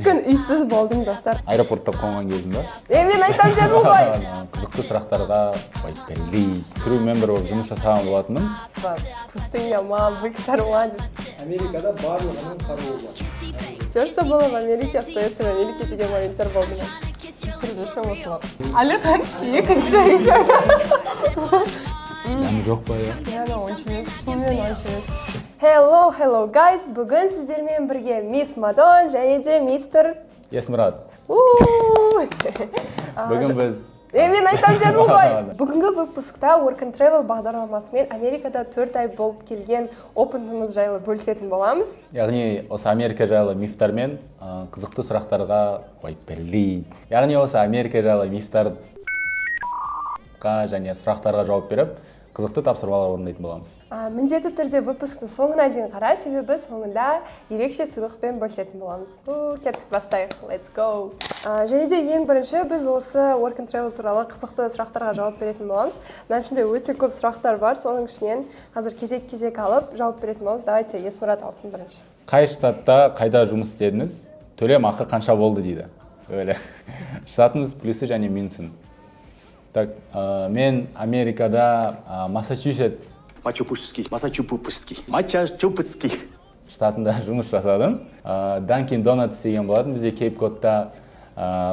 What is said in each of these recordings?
Күн үйсіз болдым, достар. Аэропортта қонған кезім ба? Е, мен айтамын дедім ғой. Қызықты сұрақтарға, ой, блин, crew member болып жұмыс жасаған болатынмын. Типа пустыня ма, быктар ма деп. Америкада барлығының қаруы бар. Все, что было в Америке, остается в Америке деген моменттер болды ма? Түрде осылар. Әлихан, екінші видео. Дәмі жоқ па, иә? Иә, онша емес, шынымен онша емес. Hello, hello, guys! Бүгін сіздермен бірге мисс Мадон және де мистер Есмұрат. У-у-у. Бүгін біз Е, мен айтамын дедім ғой. Ладно. Бүгінгі выпускта Work and Travel бағдарламасымен Америкада 4 ай болып келген опытымыз жайлы бөлісетін боламыз. Яғни осы Америка жайлы мифтар мен қызықты сұрақтарға, ой, блин, яғни осы Америка жайлы мифтарға және сұрақтарға жауап беріп, қызықты тапсырмалар орындайтын боламыз. Міндетті түрде выпусктың соңына дейін қара, себебі соңында ерекше сыйлықпен бөлісетін боламыз. У, кеттік, бастайық, let's go! Және де ең бірінші біз осы Work and Travel туралы қызықты сұрақтарға жауап беретін боламыз. Мына ішінде өте көп сұрақтар бар, соның ішінен қазір кезек-кезек алып жауап беретін боламыз. Давайте Есмұрат алсын бірінші. Қай штатта, қайда жұмыс істедіңіз, төлем ақы қанша болды дейді. Өлі, штатыңыз плюсы және минусын. Так, мен Америкада Массачусетс Мачупушский, Массачупупский, Мачачупский. штатында жұмыс жасадым. Dunkin Donuts деген болатын бізде Кейп Кодта,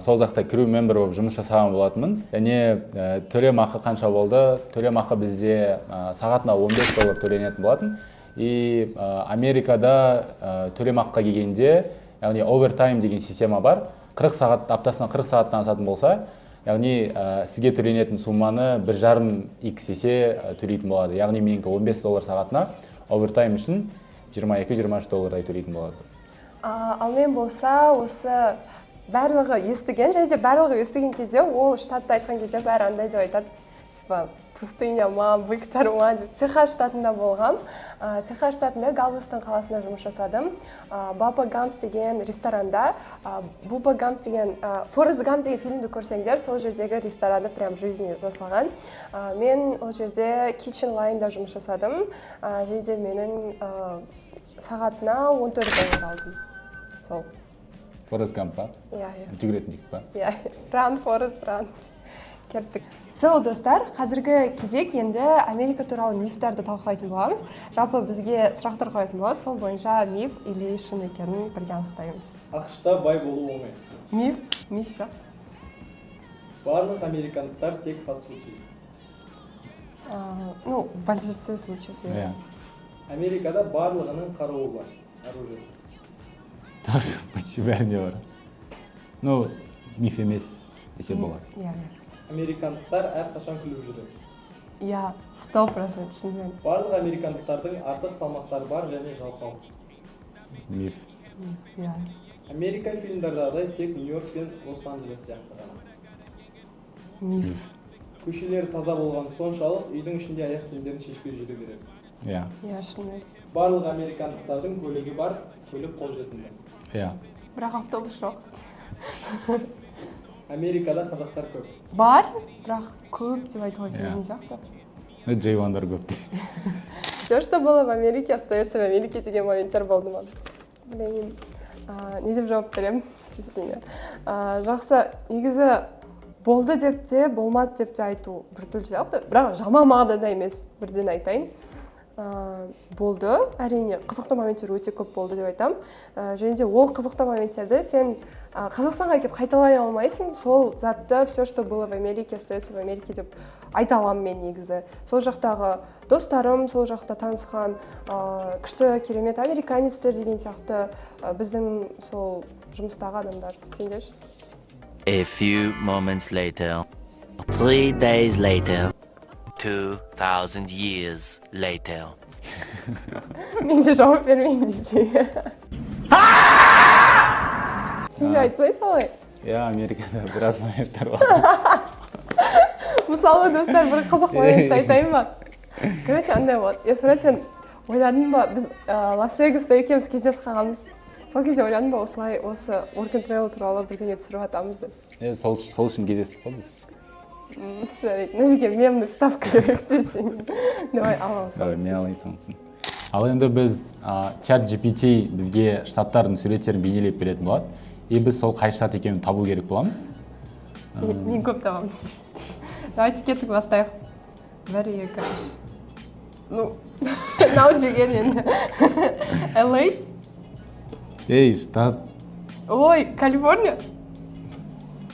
сол жақта crew member болып жұмыс жасаған болатынмын. Және төлем ақы қанша болды? Төлем ақы бізде сағатына 15 доллар төленетін болатын. И Америкада төлем ақыға келгенде, яғни овертайм деген система бар. 40 сағат, аптасына 40 сағаттан асатын болса, яғни сізге төленетін сумманы 1,5 икс есе төлейтін болады. Яғни менікі 15 доллар сағатына, овертайм үшін 22-23 доллардай төлейтін болады. Ал мен болса, осы барлығы естіген және де барлығы естіген кезде, ол штатты айтқан кезде бәрі андай деп айтады, типа пустыня ма, быктар ма деп. Техас штатында болғам. Техас штатында Галвестон қаласында жұмыс жасадым. Баба Гамп деген ресторанда. Буба Гамп деген, Форест Гамп деген фильмді көрсеңдер, сол жердегі рестораны прям жизни жасалған. Мен ол жерде kitchen line да жұмыс жасадым. Және де менің сағатына 14 доллар алдым сол. Форест Гамп па? Иә. Жүгіретін жігіт па? Иә, run, Forrest, run. Кеттік. Сол, достар, қазіргі кезек енді Америка туралы мифтарды талқылайтын боламыз. Жалпы бізге сұрақтар қоятын болады, сол бойынша миф или шын екенін бірге анықтаймыз. АҚШ-та бай болу оңай. Миф, миф сияқты. Барлық американдықтар тек фастфуд жейді. Ну, в большинстве случаев, иә. Иә. Америкада барлығының қаруы бар, оружиесі. Тоже почти бәрінде бар. Ну, миф емес десе болады. Иә. Американдықтар әрқашан күліп жүреді. Иә, 100%, шынымен. Барлық американдықтардың артық салмақтары бар және жалқау. Миф. Иә. Америка фильмдардағыдай тек Нью Йорк пен Лос Анджелес сияқты ғана. Миф. Көшелері таза болған соншалық, үйдің ішінде аяқ киімдерін шешпей жүре береді. Иә. Иә, шынымен. Барлық американдықтардың көлігі бар, көлік қолжетімді. Иә. Бірақ автобус жоқ. Америкада қазақтар көп. Бар, бірақ көп деп айтуға Иә. келмейтін сияқты. Ну, джейвандар көп дейді. Все, что было в Америке, остается в Америке деген моменттер болды ма? Блин, не деп жауап беремін десеңдер. Жақсы, негізі болды деп те, болмады деп те айту біртүрлі сияқты, бірақ жаман мағынада емес, бірден айтайын. Болды, әрине, қызықты моменттер өте көп болды деп айтамын. Және де ол қызықты моменттерді сен Қазақстанға келіп қайталай алмайсың. Сол затты «все, что было в Америке, остается в Америке» деп айта аламын мен. Негізі сол жақтағы достарым, сол жақта танысқан күшті, керемет американецтер деген сияқты, біздің сол жұмыстағы адамдар. Сендер? A few moments later. 3 days later. 2,000 years later. Мен де жауап бермеймін десең, сен де айтсай солай. Иә, Америкада біраз моменттер бар. Мысалы, достар, бір қызық моментті айтайын ба? Короче, андай болады. Есмұрат, сен ойладың ба, біз Лас Вегаста екеуміз кездесіп қалғанбыз, сол кезде ойладың ба, осылай осы Work and Travel туралы бірдеңе түсіріп жатамыз деп? Е, сол үшін кездестік қой біз. Жарайды, мына жерге мемный вставка керек десең, давай, ала. Давай, мен алайын сонысын. Ал енді біз чат GPT бізге штаттардың суреттерін бейнелеп беретін болады, и біз сол қай штат екенін табу керек боламыз. Мен көп табамын. Давайте, кеттік, бастайық. Бір, екі, үш. Ну, мынау деген енді LA. Ей, штат. Ой, Калифорния.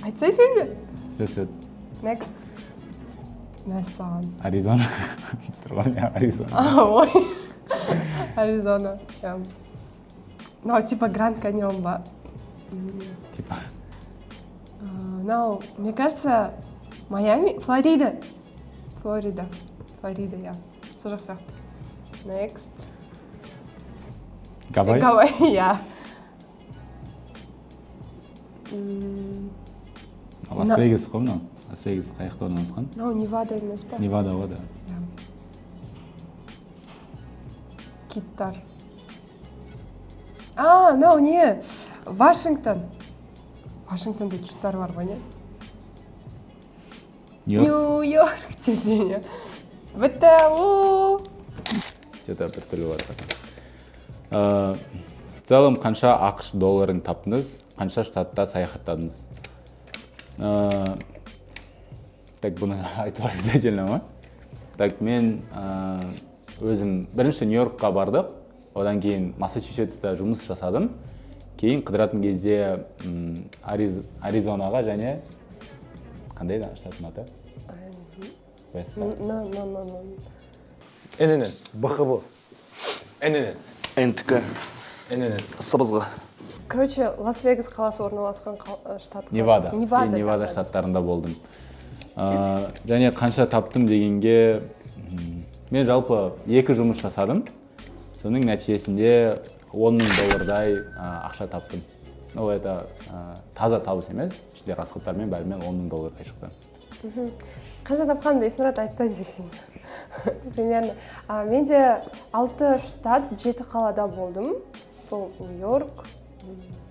Айтсай сен де. Все, все. Next. Мәссаған. Аризона тұр ғой, міне, Аризона. Ой, Аризона, иә. Мынау типа Гранд Каньон ба? Типа. Мынау, мне кажется, Майами, Флорида, Флорида, Флорида, иә, сол жақ сияқты. Next. Гавай. Гавай, иә. Лас Вегас қой мынау. Лас Вегас қай жақта орналасқан? Мынау Невада емес па? Невада ғой, да. Иә. Киттар. А, мынау не, Вашингтон. Вашингтонда киттар бар ғой, не? Нью Йорк. Нью Йорк десең, иә. Бітті у. Че то біртүрлі болады. В целом қанша АҚШ долларын таптыңыз, қанша штатта саяхаттадыңыз? Так, бұны айту обязательно ма? Так, мен өзім бірінші Нью Йоркқа бардық, одан кейін Массачусетста жұмыс жасадым, кейін қыдыратын кезде Аризонаға және қандай да штаттың аты, Вест. На, на, на, на. ННН. БХБ. ННН. НТК. ННН. СБЗ. Короче, Лас Вегас қаласы орналасқан штат қай? Невада. Невада. И Невада Да. штаттарында болдым. Және қанша таптым дегенге, мен жалпы екі жұмыс жасадым, соның нәтижесінде 10 мың доллардай ақша таптым. Ну, это таза табыс емес, ішінде расходтармен бәрімен 10 мың доллардай шықты. Қанша тапқанымды Есмұрат айтты десең, примерно. Мен де алты штат, жеті қалада болдым. Сол Нью Йорк,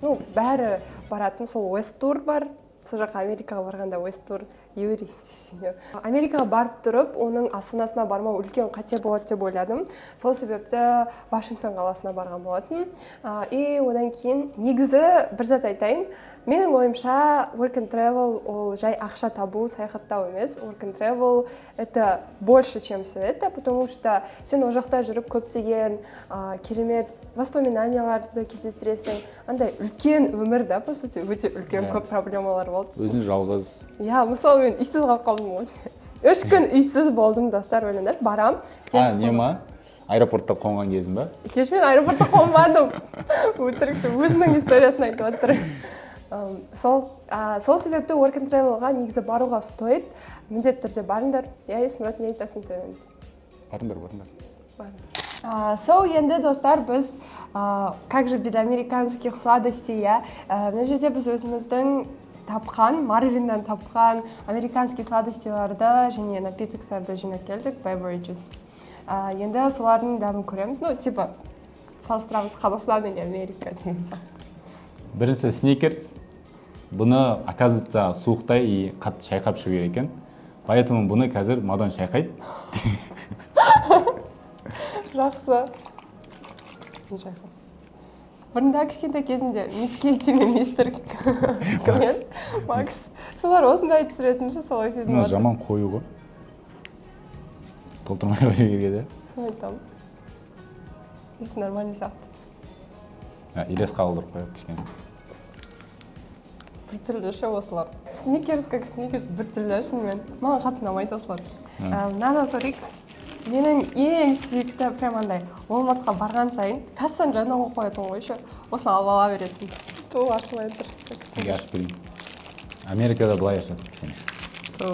ну, бәрі баратын сол West Tour бар, сол жаққа, Америкаға барғанда West Tour Юрий десең, иә. Америкаға барып тұрып, оның астанасына бармау үлкен қате болады деп ойладым. Сол себепті Вашингтон қаласына барған болатын. И одан кейін негізі бір зат айтайын: менің ойымша, work and travel ол жай ақша табу, саяхаттау емес. Work and travel — это больше, чем все это, потому что сен ол жақта жүріп көптеген керемет воспоминанияларды кездестіресің. Андай үлкен өмір да, по сути, өте үлкен. Көп проблемалар болды. Өзің жалғыз. Иә, мысалы, мен үйсіз қалып қалдым ғой. 3 күн үйсіз болдым, достар, ойлаңдаршы, барам. А, не ма, аэропортта қонған кезің ба? Кеш мен аэропортта қонбадым, өтірікші, өзінің историясын айтып жатыр. Сол себепті work and travelға негізі баруға стоит, міндетті түрде барыңдар, иә. Есмұрат, не айтасың сен енді? Барыңдар, барыңдар. Сол енді, достар, біз как же без американских сладостей, иә? Мына жерде біз өзіміздің тапқан, Марвиннан тапқан американский сладостиларды және напитоктарды жинап келдік, beverages. Енді солардың дәмін көреміз, ну, типа салыстырамыз, Қазақстан или Америка деген сияқты. Бірінші Сникерс. Бұны, оказывается, суықтай и қатты шайқап ішу керек екен, поэтому бұны қазір Мадан шайқайды. Жақсы. Мен шайқап. Бұрында кішкентай кезімде мисс Кейти мен мистер кім еді, Макс, солар осындай түсіретін ше, солай сезініп Мына жатырмын. Жаман қою ғой, толтырмай қою керек еді. Соны айтамын, иісі нормальный сияқты. А, Елес қалдырып қояйық кішкене. Біртүрлі ше осылар. Сникерс как Сникерс, біртүрлі шынымен, маған қатты ұнамайды осылар. Мынаны көрейік. Менің ең сүйікті, прям андай Уолмартқа барған сайын кассаның жанына қойып қоятын ғой еще, осыны алып ала беретін. Ту, ашылмай тұр. Неге, ашып берейін. Америкада былай ашады сен. Ту.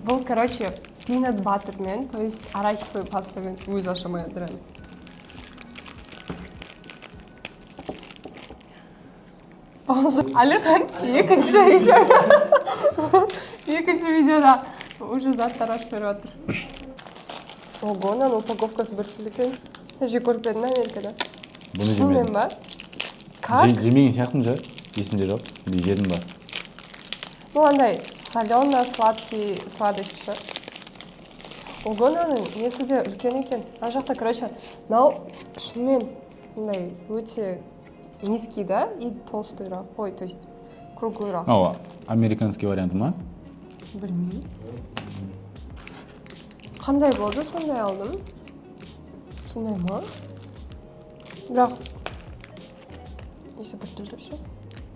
Бұл, короче, peanut butterмен, то есть арахисовый пастамен. Өзі ашамай жатыр әлі. Болды. Әлихан екінші видеода уже заттар ашып беріп жатыр. Ого, мынаның упаковкасы біртүрлі екен. Сен жеп көріп пе едің Америкада? Бұны Шынымен жемедім. ба? Как? Жемеген сияқтымын ше, есімде жоқ или жедім ба? Бұл андай солено сладкий сладость ше. Ого, мынаның несі де үлкен екен ана жақта. Короче, мынау шынымен мындай өте низкий да и толстыйрақ, ой, то есть круглыйрақ. Мынау американский варианты ма? Білмеймін, қандай болды, сондай алдым. Сондай ма? Бірақ иісі біртүрлі ше,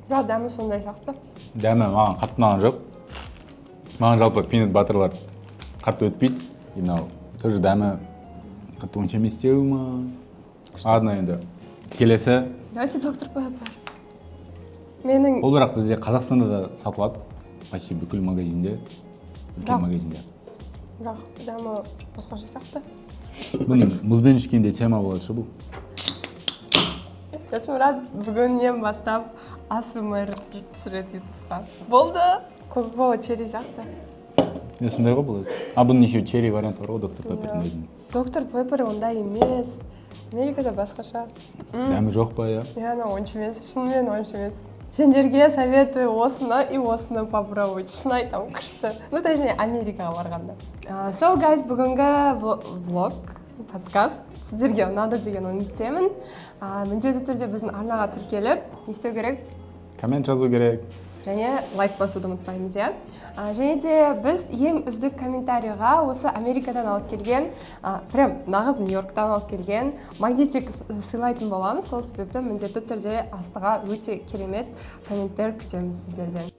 бірақ дәмі сондай сияқты. Дәмі маған қатты ұнаған жоқ. Маған жалпы peanut butter лар қатты өтпейді, и мынау тоже дәмі қатты онша еместеу ма. Ладно, енді келесі. Давайте Доктор Пеппер. Менің Ол бірақ бізде Қазақстанда да сатылады, почти бүкіл магазинде, үлкен магазинде. Бірақ дәмі басқаша сияқты. Бұны мұзбен ішкенде тема болады ше бұл. Жасмұрат бүгіннен бастап АСМР түсіреді ютубқа. Болды. Кока кола черри сияқты. Не, сондай ғой бұл өзі. А бұның еще черри варианты бар ғой Доктор Пеппердің өзінің. Доктор Пеппер ондай емес. Америкада басқаша. Дәмі жоқ па, иә? Иә, анау онша емес, шынымен онша емес. Сендерге советую осыны и осыны попробовать. Шын айтамын, күшті. Ну, точнее, Америкаға барғанда. So, guys, бүгінгі влог, подкаст сіздерге ұнады деген үміттемін. Міндетті түрде біздің арнаға тіркеліп, не істеу керек? Коммент жазу керек. Және лайк басуды ұмытпаймыз, иә. Және де біз ең үздік комментарийға осы Америкадан алып келген, прям нағыз Нью Йорктан алып келген магнитик сыйлайтын боламыз. Сол себепті міндетті түрде астыға өте керемет комменттер күтеміз сіздерден.